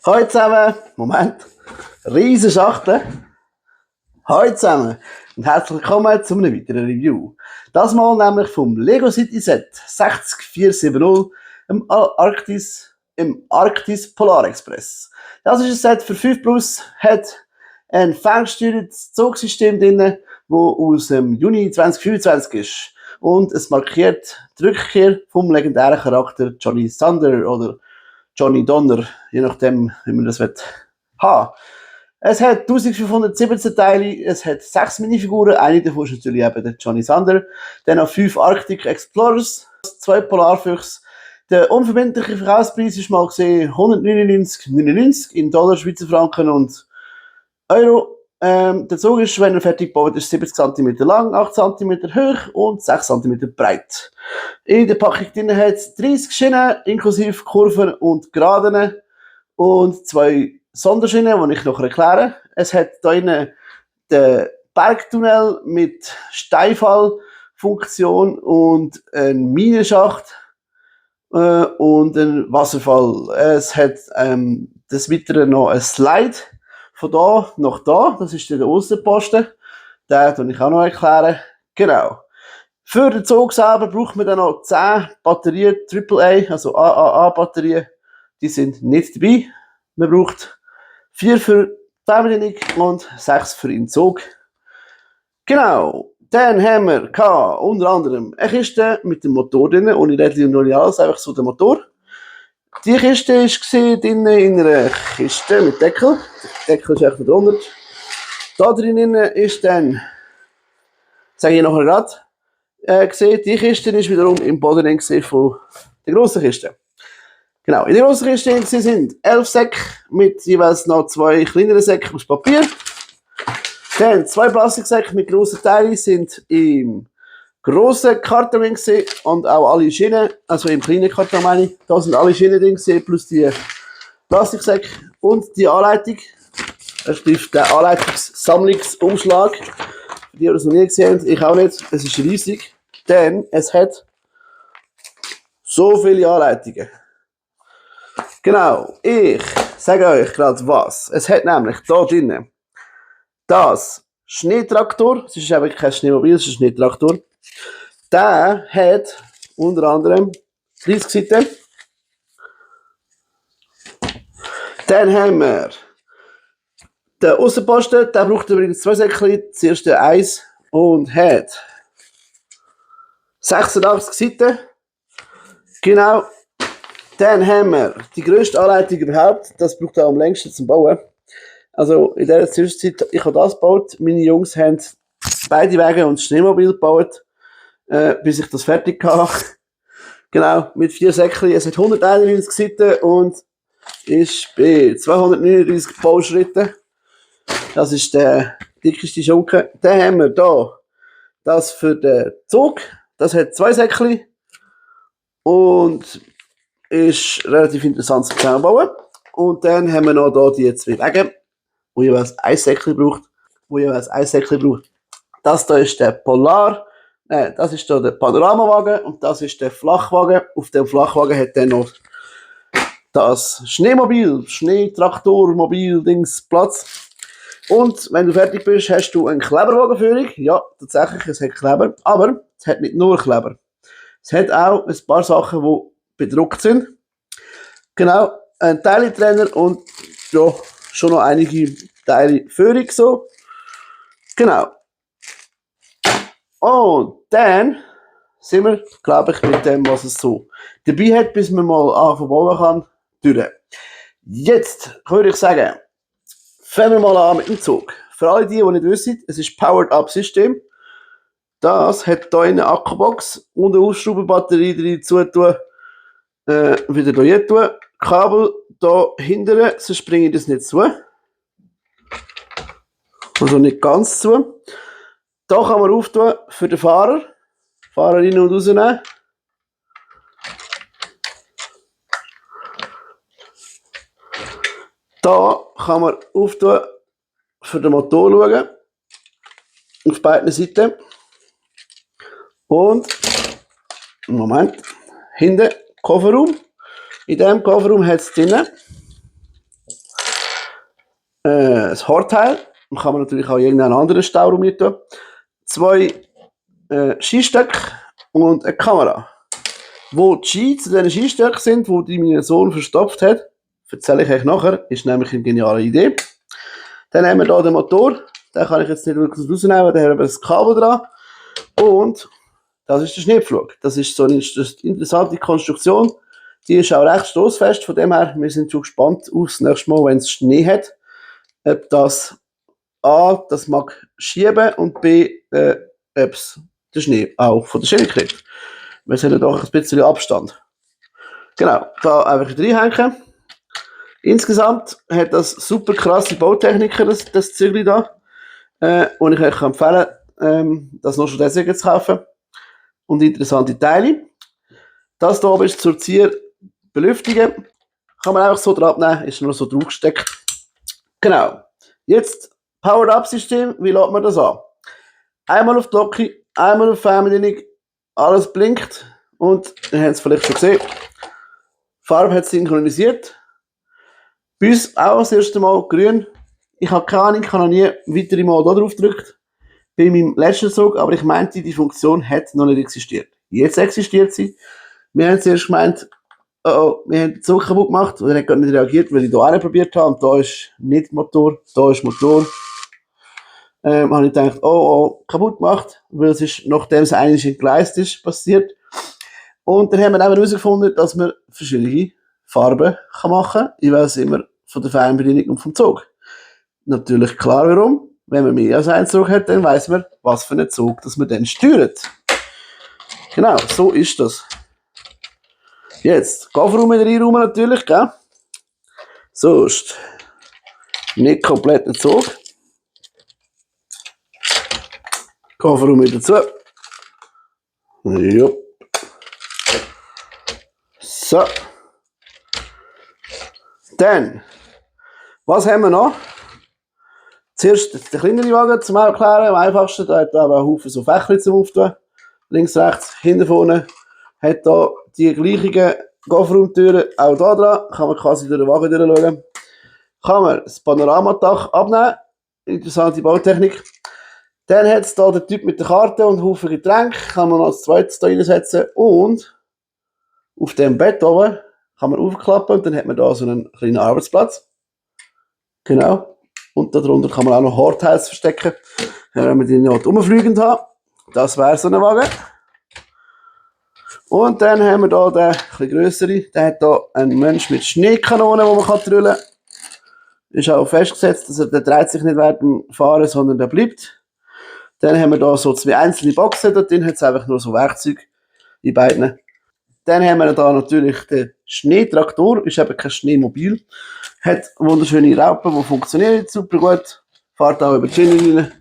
Hallo zusammen, Moment, riesen Schachtel. Hallo zusammen und herzlich willkommen zu einem weiteren Review. Das mal nämlich vom Lego City Set 60470 im Arktis Polar Express. Das ist ein Set für 5 Plus, hat ein ferngesteuertes Zugsystem drin, das aus dem Juni 2025 ist. Und es markiert die Rückkehr vom legendären Charakter Johnny Thunder oder Johnny Donner, je nachdem, wie man das haben. Es hat 1517 Teile, es hat 6 Minifiguren, eine davon ist natürlich eben der Johnny Thunder, dann noch 5 Arctic Explorers, 2 Polarfüchse. Der unverbindliche Verkaufspreis ist mal gesehen 199,99 in Dollar, Schweizer Franken und Euro. Der Zug ist, wenn er fertig gebaut ist, 70 cm lang, 8 cm hoch und 6 cm breit. In der Packung drin hat es 30 Schienen, inklusive Kurven und Geraden und 2 Sonderschienen, die ich noch erkläre. Es hat hier drin den Bergtunnel mit Steinfallfunktion und einen Minenschacht und einen Wasserfall. Es hat des Weiteren noch ein Slide von da nach da. Das ist der Aussenposten. Den erkläre ich auch noch erklären. Genau. Für den Zug selber braucht man dann noch 10 Batterien AAA, also AAA-Batterien. Die sind nicht dabei. Man braucht 4 für die Fernbedienung und 6 für den Zug. Genau. Dann haben wir unter anderem eine Kiste mit dem Motor drin. Und ich rede noch nicht alles, einfach so der Motor. Die Kiste war drin in einer Kiste mit Deckel. Der Deckel ist echt drunter. Da drinnen ist dann, sage ich nachher gerade, gesehen, die Kiste ist wiederum im Boden von der grossen Kiste. Genau, in der grossen Kiste sind 11 Säcke mit jeweils noch 2 kleineren Säcken aus Papier. Dann 2 Plastiksäcke mit grossen Teilen sind im grossen Karton und auch alle Schienen, also im kleinen Karton meine ich, da sind alle Schienen drin plus die Plastiksäcke und die Anleitung, respektive der Anleitungssammlungsumschlag. Für die, die das noch nie gesehen haben, ich auch nicht, es ist riesig, denn es hat so viele Anleitungen. Genau, ich sage euch gerade was. Es hat nämlich da drinnen das Schneetraktor, es ist eben kein Schneemobil, es ist ein Schneetraktor. Der hat unter anderem 30 Seiten. Dann haben wir den Aussenposten, der braucht übrigens 2 Säckchen, das erste 1 und hat 86 Seiten. Genau. Dann haben wir die grösste Anleitung überhaupt, das braucht auch am längsten zum Bauen. Also in dieser Zwischenzeit, ich habe das gebaut, meine Jungs haben beide Wege und das Schneemobil gebaut, bis ich das fertig habe. Genau, mit 4 Säckchen, es hat 191 Seiten und ist bei 239 Bauschritten. Das ist der dickeste Schunken. Dann haben wir hier das für den Zug, das hat 2 Säckchen und ist relativ interessant zum Zusammenbauen. Und dann haben wir noch hier die 2 Wege, wo jeweils ein Säckchen braucht. Das hier ist der das ist hier der Panoramawagen und das ist der Flachwagen. Auf dem Flachwagen hat dann noch das Schneetraktormobil-Dings Platz. Und wenn du fertig bist, hast du eine Kleberwagenführung. Ja, tatsächlich, es hat Kleber, aber es hat nicht nur Kleber. Es hat auch ein paar Sachen, die bedruckt sind. Genau, ein Teilentrenner und ja, schon noch einige Teile Führung so. Genau. Und dann sind wir, glaube ich, mit dem, was es so dabei hat, bis man mal anfangen bauen kann, durch. Jetzt würde ich sagen, fangen wir mal an mit dem Zug. Für alle die nicht wissen, es ist Powered-Up-System. Das hat hier eine Akkubox und eine Ausschraubenbatterie drin zutun, wieder hier tun. Kabel hier hinten, sonst bringe ich das nicht zu. Also nicht ganz zu. Da kann man auftun für den Fahrer. Fahrer rein und rausnehmen. Da kann man auftun für den Motor schauen. Auf beiden Seiten. Und, hinten Kofferraum. In diesem Kofferraum hat es drinnen das Haarteil, dann kann man natürlich auch irgendeinen anderen Stauraum mit tun. 2 Skistöcke und eine Kamera. Wo die Ski zu diesen Skistöcken sind, wo die mein Sohn verstopft hat, erzähle ich euch nachher, ist nämlich eine geniale Idee. Dann haben wir hier den Motor, den kann ich jetzt nicht wirklich rausnehmen, da haben wir das Kabel dran. Und das ist der Schneepflug. Das ist so eine interessante Konstruktion. Die ist auch recht stossfest, von dem her, wir sind schon gespannt aufs nächste Mal, wenn es Schnee hat, ob das A, das mag schieben und B, ob es den Schnee auch von der Schiene kriegt. Wir sehen doch ein bisschen Abstand. Genau, da einfach reinhängen. Insgesamt hat das super krasse Bautechniker, das Zügel da. Und ich euch empfehlen, das noch schon deswegen zu kaufen. Und interessante Teile. Das hier oben ist zur Zierbelüftigen. Kann man einfach so drauf nehmen, ist nur so draufgesteckt. Genau. Jetzt Power-Up-System, wie lädt man das an? Einmal auf die Glocke, einmal auf Fernbedienung, alles blinkt und ihr habt es vielleicht schon gesehen. Die Farbe hat synchronisiert. Bei uns auch das erste Mal grün. Ich habe keine Ahnung, ich habe noch nie weitere Mal da drauf gedrückt. Bei meinem letzten Zug, aber ich meinte, die Funktion hat noch nicht existiert. Jetzt existiert sie. Wir haben zuerst gemeint, oh, wir haben den Zug kaputt gemacht und er hat gar nicht reagiert, weil ich hier auch probiert habe. Und da ist nicht Motor, da ist Motor. Habe ich gedacht, oh, kaputt gemacht, weil es ist, nachdem es eigentlich entgleist ist, passiert. Und dann haben wir eben herausgefunden, dass man verschiedene Farben machen kann. Ich weiß immer von der Fernbedienung und vom Zug. Natürlich klar, warum. Wenn man mehr als einen Zug hat, dann weiss man, was für einen Zug dass man dann steuert. Genau, so ist das. Jetzt, Kofferraum wieder reinräumen natürlich, gell? Sonst nicht komplett den Zug. Kofferraum wieder zu. Jupp. So. Dann, was haben wir noch? Zuerst den kleineren Wagen zum Erklären, am einfachsten. Da hat er aber einen Haufen so Fächer zum Auftun. Links, rechts, hinten, vorne. Hat da die gleichen Kofferraumtüren auch da dran. Kann man quasi durch den Wagen durchschauen. Kann man das Panoramadach abnehmen. Interessante Bautechnik. Dann hat es da den Typ mit der Karte und Haufen Getränke. Kann man noch als zweites da reinsetzen. Und auf dem Bett oben kann man aufklappen und dann hat man da so einen kleinen Arbeitsplatz. Genau. Und darunter kann man auch noch Hardteils verstecken, wenn man die nicht rumfliegend haben. Das wäre so ein Wagen. Und dann haben wir hier den etwas grösseren. Der hat hier einen Mensch mit Schneekanonen, den man drüllen kann. Ist auch festgesetzt, dass der dreht sich nicht während dem Fahren, sondern der bleibt. Dann haben wir hier so 2 einzelne Boxen. Da drin hat es einfach nur so Werkzeug in beiden. Dann haben wir hier natürlich den Schneetraktor. Ist eben kein Schneemobil. Hat wunderschöne Raupen, die funktionieren super gut. Fährt auch über die Schiene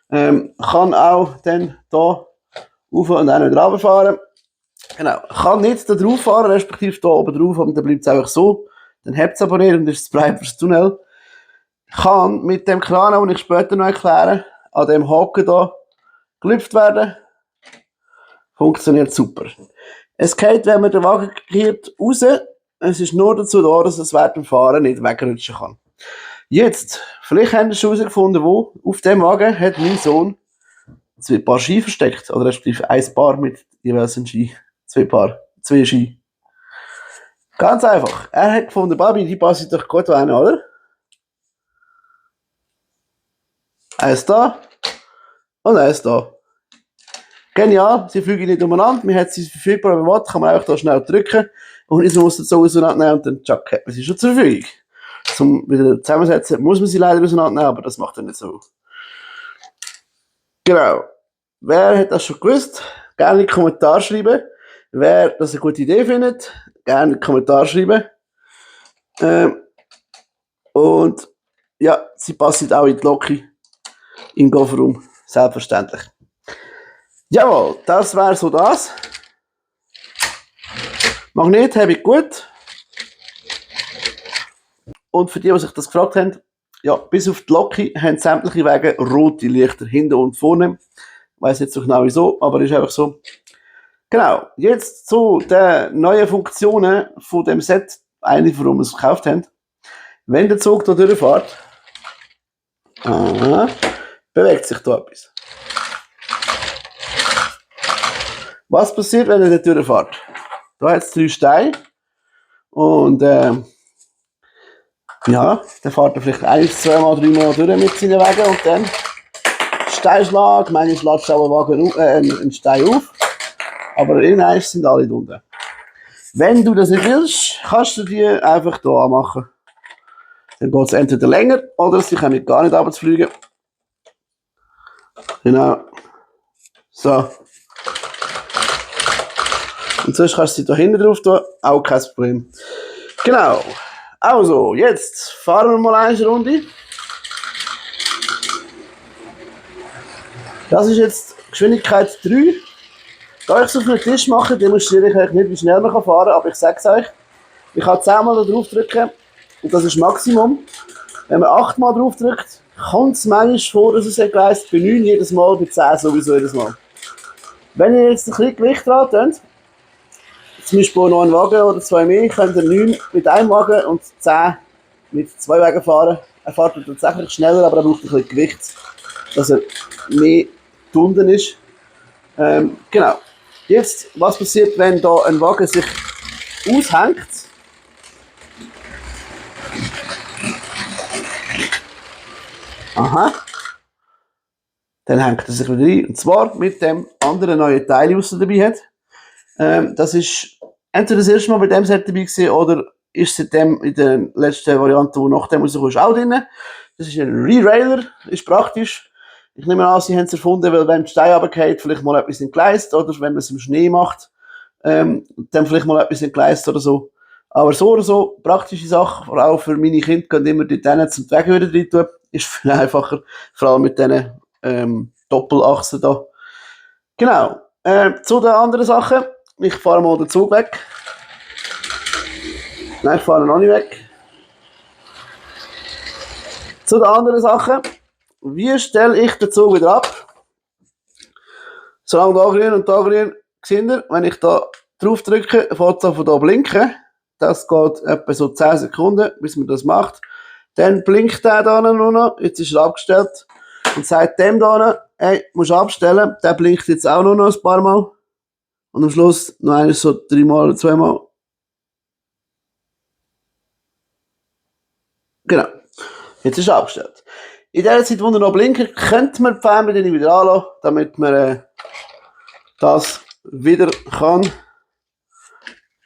rein. Kann auch dann hier rauf und auch wieder runterfahren. Genau. Kann nicht da drauf fahren, respektive hier oben drauf, aber dann bleibt es einfach so. Dann hebt es aber nicht und ist es breit fürs Tunnel. Kann mit dem Kran, den ich später noch erkläre, an dem Haken hier gelüpft werden. Funktioniert super. Es geht, wenn man den Wagen kehrt, raus. Es ist nur dazu da, dass es während dem Fahren nicht wegrutschen kann. Jetzt, vielleicht haben Sie schon herausgefunden, wo. Auf dem Wagen hat mein Sohn 2 Paar Ski versteckt. Oder respektive 1 Paar mit jeweils einem Ski. 2 Ski. Ganz einfach. Er hat gefunden, Babi, die passen doch gut rein, oder? Eins da und eins da. Genial, sie fliegen nicht umeinander, man hat sie verfügbar, wenn man will, kann man einfach da schnell drücken und ich muss das so auseinandernehmen und dann tschack, hat man sie schon zur Verfügung. Zum wieder zusammensetzen muss man sie leider auseinandernehmen, aber das macht er nicht so. Genau. Wer hat das schon gewusst? Gerne in den Kommentar schreiben. Wer das eine gute Idee findet, gerne in den Kommentar schreiben. Und ja, sie passen auch in die Locke im Kofferraum, selbstverständlich. Jawohl, das wäre so das. Magnet habe ich gut. Und für die sich das gefragt haben, ja, bis auf die Locke haben sämtliche Wege rote Lichter hinten und vorne. Ich weiss nicht so genau wieso, aber ist einfach so. Genau, jetzt zu den neuen Funktionen von dem Set, eigentlich warum wir es gekauft haben. Wenn der Zug da durchfährt, Aha. Bewegt sich da etwas. Was passiert, wenn er da durchfährt? Da hat es 3 Steine. Und ja, dann fährt er vielleicht 1, 2 Mal, 3 Mal durch mit seinen Wegen und dann Steinschlag, manchmal lässt auch einen Stein auf, aber irgendwann sind alle unten. Wenn du das nicht willst, kannst du die einfach hier anmachen. Dann geht es entweder länger oder sie können gar nicht runterfliegen. Genau. So. Und sonst kannst du sie da hinten drauf tun, auch kein Problem. Genau. Also, jetzt fahren wir mal eine Runde. Das ist jetzt Geschwindigkeit 3. Da ich es auf einen Tisch mache, demonstriere ich euch nicht, wie schnell man fahren kann, aber ich sage es euch. Ich kann 10 Mal da drauf drücken und das ist Maximum. Wenn man 8 Mal drauf drückt, kommt es manchmal vor, dass es gleich bei 9 jedes Mal, bei 10 sowieso jedes Mal. Wenn ihr jetzt ein bisschen Gewicht dran tut, zum Beispiel noch einen Wagen oder 2 mehr, könnt ihr 9 mit einem Wagen und 10 mit 2 Wagen fahren. Er fährt tatsächlich schneller, aber er braucht ein bisschen Gewicht, dass er mehr gebunden ist. Genau. Jetzt, was passiert, wenn da ein Wagen sich aushängt? Aha. Dann hängt er sich wieder rein. Und zwar mit dem anderen neuen Teil, was er dabei hat. Das ist entweder das erste Mal bei dem Set dabei gewesen, oder ist seitdem in der letzten Variante, die nach dem rauskommt, auch drin. Das ist ein Re-Railer, ist praktisch. Ich nehme an, sie haben es erfunden, weil wenn die Steine runterfällt, vielleicht mal etwas entgleist, oder wenn man es im Schnee macht, dann vielleicht mal etwas entgleist oder so. Aber so oder so, praktische Sache, vor allem für meine Kinder, gehen immer dort hin zum Weg wieder rein tun, ist viel einfacher, vor allem mit diesen Doppelachsen da. Genau. Zu den anderen Sachen, ich fahre mal den Zug weg. Nein, ich fahre noch nicht weg. Zu den anderen Sachen, wie stelle ich den Zug wieder ab? Solange da grün, seht ihr, wenn ich da drauf drücke, fährt es von da blinken. Das geht etwa so 10 Sekunden, bis man das macht. Dann blinkt der da nur noch, jetzt ist er abgestellt. Und sagt dem da, hey, musst du abstellen. Der blinkt jetzt auch noch ein paar Mal. Und am Schluss noch eines so 3 Mal oder 2 Mal. Genau. Jetzt ist er abgestellt. In der Zeit, wo er noch blinkt, könnte man die Fernbedienung wieder anlassen, damit man das wieder kann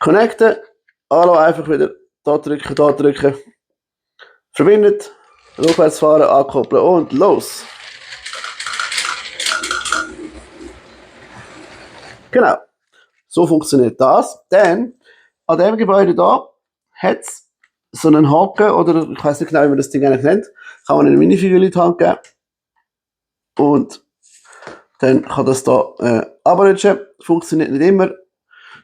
connecten. Anlassen, einfach wieder da drücken. Verbindet, rückwärts fahren, ankoppeln und los. Genau. So funktioniert das. Denn an dem Gebäude da hat es so einen Haken, oder ich weiß nicht genau, wie man das Ding eigentlich nennt, kann man eine Minifigür in die Hand geben. Und dann kann das da abrutschen. Funktioniert nicht immer.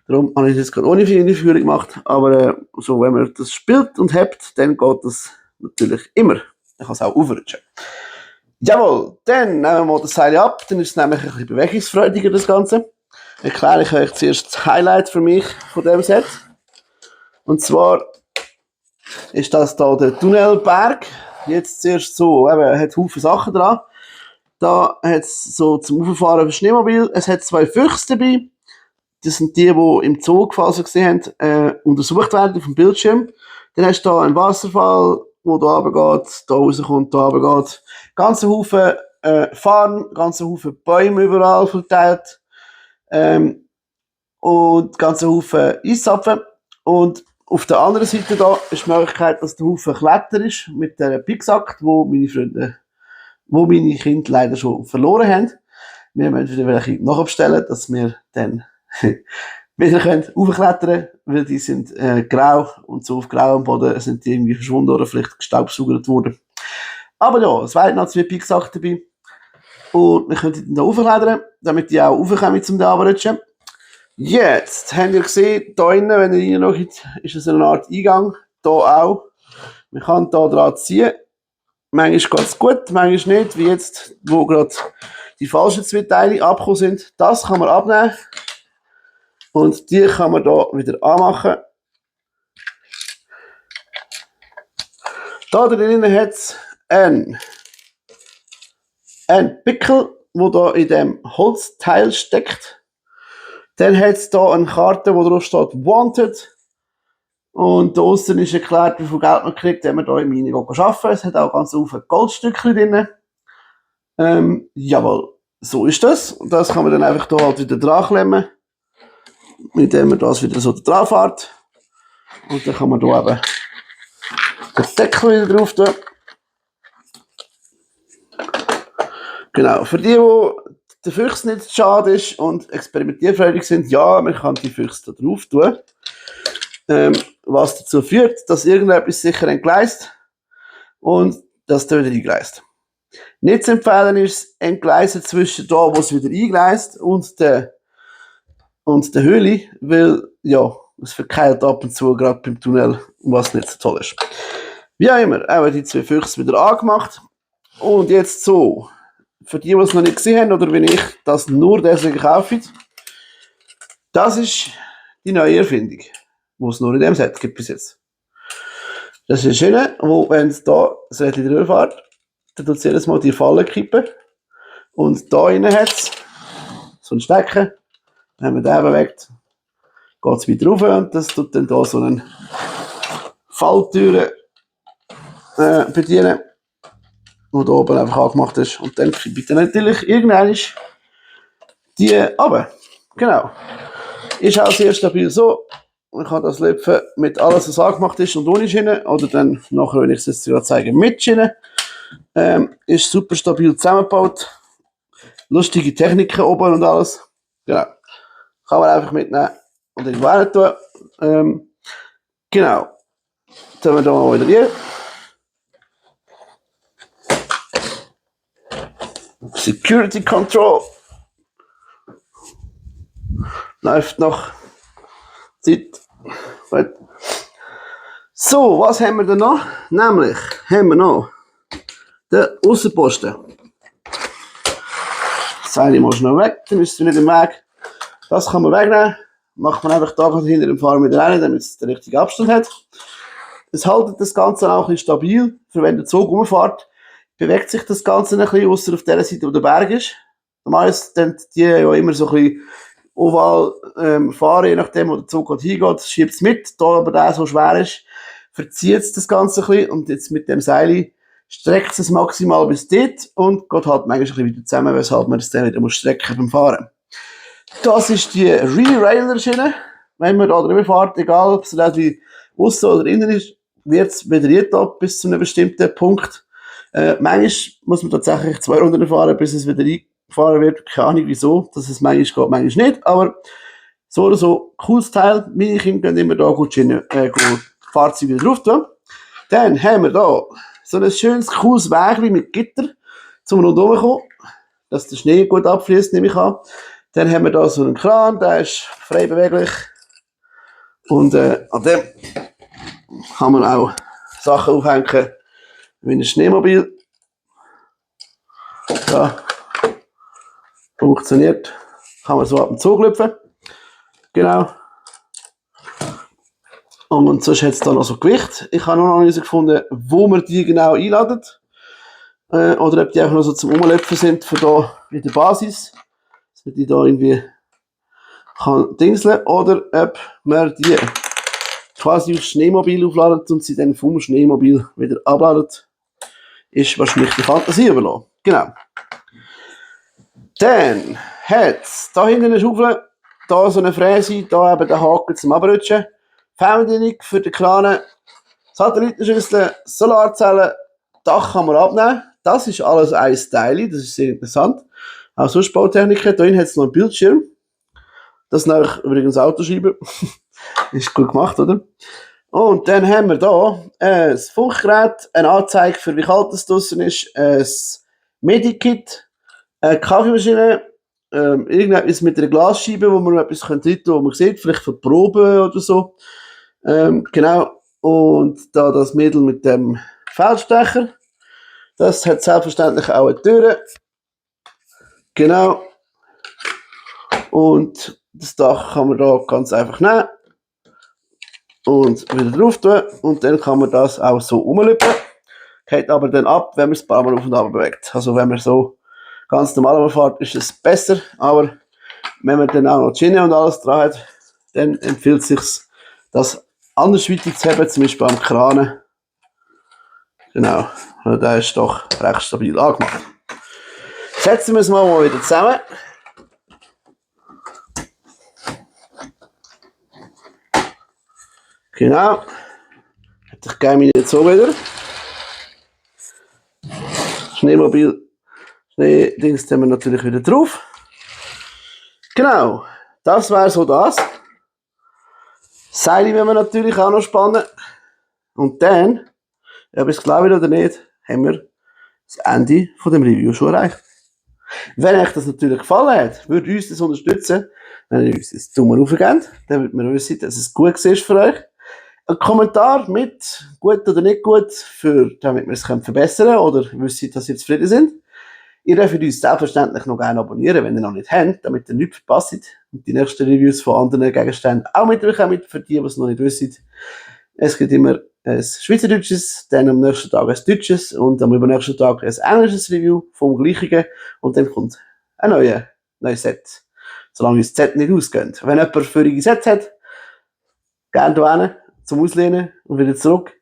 Darum habe ich das gerade ohne Minifigür gemacht. Aber so, wenn man das spielt und hebt, dann geht das natürlich immer. Dann kann es auch aufrutschen. Jawohl, dann nehmen wir mal das Seil ab. Dann ist es nämlich ein bisschen bewegungsfreudiger, das Ganze. Erkläre ich euch zuerst das Highlight für mich von dem Set. Und zwar ist das da der Tunnelberg. Jetzt zuerst so, eben, hat Haufen Sachen dran. Da hat es so zum Auffahren für Schneemobil. Es hat 2 Füchse dabei. Das sind die im Zug, falls ihr gesehen habt, untersucht werden auf dem Bildschirm. Dann hast du da einen Wasserfall, der da runtergeht, da rauskommt, da runtergeht. Ganze Haufen Farn, ganze Haufen Bäume überall verteilt. Und ganze Haufen Eiszapfen. Und auf der anderen Seite da ist die Möglichkeit, dass der Haufen Kletter ist mit der Pixack, wo meine Kinder leider schon verloren haben. Wir müssen wieder welche nachbestellen, dass wir dann wieder raufklettern können, weil die sind grau und so auf grauem Boden sind die irgendwie verschwunden oder vielleicht gestaubsaugert worden. Aber ja, es werden noch 2 Pixack dabei. Und wir können die dann raufklettern, damit die auch raufkommen zum Abrutschen. Jetzt habt ihr gesehen, da innen, wenn ihr reinschaut, ist es eine Art Eingang. Hier auch. Man kann hier dran ziehen. Manchmal geht es gut, manchmal nicht, wie jetzt, wo gerade die falschen 2 Teile abgekommen sind. Das kann man abnehmen. Und die kann man hier wieder anmachen. Da drinnen hat es einen ein Pickel, der da in dem Holzteil steckt. Dann hat es hier eine Karte, wo drauf steht Wanted. Und da außen ist erklärt, wie viel Geld man kriegt, wenn man hier im Mini arbeiten. Es hat auch ganz viele Goldstückchen drin. Jawohl, so ist das. Und das kann man dann einfach hier halt wieder dran klemmen, indem man das wieder so dran fährt. Und dann kann man hier eben den Deckel wieder drauf tun. Genau, für die der Füchs nicht schade ist und experimentierfreudig sind, ja, man kann die Füchse da drauf tun. Was dazu führt, dass irgendetwas sicher entgleist und das dann wieder eingleist. Nicht zu empfehlen ist Entgleisen zwischen da, wo es wieder eingleist und der Höhle, weil ja, es verkeilt ab und zu, gerade beim Tunnel, was nicht so toll ist. Wie auch immer, haben wir die zwei Füchse wieder angemacht und jetzt so. Für die es noch nicht gesehen haben oder wenn ich das nur deswegen kaufe, das ist die neue Erfindung, die es nur in dem Set gibt bis jetzt. Das ist schön, wo wenn es da das Rädchen drüber fährt, dann tut es jedes Mal die Falle kippen und da innen hat es so ein Stecken. Wenn man den bewegt, geht es wieder rauf und das tut dann da so eine Falltüre bedienen, die da oben einfach angemacht ist. Und dann bitte natürlich irgendwann die runter. Genau. Ist auch sehr stabil so. Man kann das Löpfen mit alles, was angemacht ist und ohne Schiene, oder dann nachher, wenn ich es jetzt zeige, mit Schiene. Ist super stabil zusammengebaut. Lustige Techniken oben und alles. Genau. Kann man einfach mitnehmen und in die Ware tun. Genau. Dann haben wir da mal wieder hier. Security Control. Läuft noch Zeit. So, was haben wir denn noch? Nämlich haben wir noch den Aussenposten. Das eine mal schnell weg, dann ist es nicht im Weg. Das kann man wegnehmen. Macht man einfach da hinter dem Fahrer wieder rein, damit es den richtigen Abstand hat. Es haltet das Ganze auch ein bisschen stabil. Für wenn der Zug rumfährt, bewegt sich das Ganze ein bisschen, ausser auf der Seite, wo der Berg ist. Normalerweise sind die ja immer so ein bisschen oval fahren, je nachdem, wo der Zug gerade hingeht, schiebt es mit. Da aber der so schwer ist, verzieht es das Ganze ein bisschen. Und jetzt mit dem Seil streckt es maximal bis dort und geht halt manchmal ein bisschen wieder zusammen, weshalb man es dann wieder strecken beim Fahren. Das ist die Re-Railer-Schiene. Wenn man da drüber fährt, egal ob es wie aussen oder innen ist, wird es vedriert ab bis zu einem bestimmten Punkt. Manchmal muss man tatsächlich 2 Runden fahren, bis es wieder eingefahren wird. Keine Ahnung wieso, dass es manchmal geht, manchmal nicht. Aber so oder so, cooles Teil. Meine Kinder können immer da gut Fahrzeuge drauf tun. Dann haben wir da so ein schönes, cooles Wägli mit Gitter, zum rundherum kommen, dass der Schnee gut abfließt, nehme ich an. Dann haben wir da so einen Kran, der ist frei beweglich. Und an dem kann man auch Sachen aufhängen, wie ein Schneemobil. Da funktioniert. Kann man so ab dem Zug lüpfen. Genau. Und sonst hat es da noch so Gewicht. Ich habe noch nicht gefunden, wo man die genau einladet. Oder ob die einfach noch so zum Umlöpfen sind für da in der Basis. Dass man die da irgendwie kann dingseln. Oder ob man die quasi aufs Schneemobil aufladet und sie dann vom Schneemobil wieder abladet. Ist wahrscheinlich die Fantasie überlassen. Genau. Dann hat es da hinten eine Schaufel, da so eine Fräse, da eben den Haken zum Abrutschen. Fernbedienung für den kleinen Satellitenschüssel, Solarzellen, Dach kann man abnehmen. Das ist alles ein Teil, das ist sehr interessant. Auch sonst Bautechniken, da hinten hat es noch einen Bildschirm. Das ist übrigens Autoscheibe. Ist gut gemacht, oder? Und dann haben wir da ein Funkgerät, eine Anzeige für wie kalt es draussen ist, ein Medikit, eine Kaffeemaschine, irgendetwas mit einer Glasscheibe, wo man etwas rein tun, wo man sieht, vielleicht für Proben oder so. Genau. Und da das Mädel mit dem Feldstecher. Das hat selbstverständlich auch eine Tür. Genau. Und das Dach kann man da ganz einfach nehmen. Und wieder drauf tun. Und dann kann man das auch so umlüpfen. Geht aber dann ab, wenn man es ein paar Mal auf und ab bewegt. Also wenn man so ganz normal fährt, ist es besser, aber wenn man dann auch noch Schiene und alles dran hat, dann empfiehlt es sich, das andersweitig zu haben, zum Beispiel am Kran. Genau, der ist doch recht stabil angemacht. Setzen wir es mal wieder zusammen. Genau. Ich gehe mir jetzt so wieder. Schneemobil, Schneedings haben wir natürlich wieder drauf. Genau, das wäre so das. Seile werden wir natürlich auch noch spannen. Und dann, ob ich es glaube oder nicht, haben wir das Ende von dem Review schon erreicht. Wenn euch das natürlich gefallen hat, würde uns das unterstützen, wenn ihr uns das Daumen hoch gebt, dann würde man wissen, dass es gut ist für euch. Ein Kommentar mit gut oder nicht gut, damit wir es verbessern können oder wissen, dass ihr zufrieden sind. Ihr dürft uns selbstverständlich noch gerne abonnieren, wenn ihr noch nicht habt, damit ihr nichts verpasst und die nächsten Reviews von anderen Gegenständen auch mit euch mit, für die es noch nicht wissen. Es gibt immer ein Schweizerdeutsches, dann am nächsten Tag ein Deutsches und am übernächsten Tag ein englisches Review vom Gleichen und dann kommt ein neues Set, solange das Set nicht ausgeht. Wenn jemand für Sets hat, gerne hierhin zum Auslehnen und wieder zurück.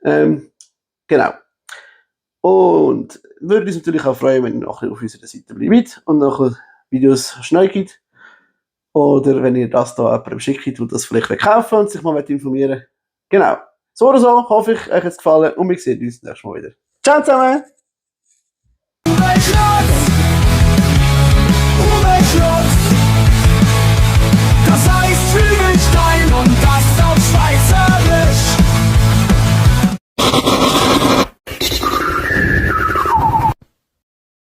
Genau. Und würde uns natürlich auch freuen, wenn ihr noch auf unserer Seite bleibt und noch Videos schnell gibt. Oder wenn ihr das da jemandem schickt, der das vielleicht kaufen und sich mal informieren. Genau. So oder so, hoffe ich, euch hat es gefallen und wir sehen uns nächstes Mal wieder. Ciao zusammen!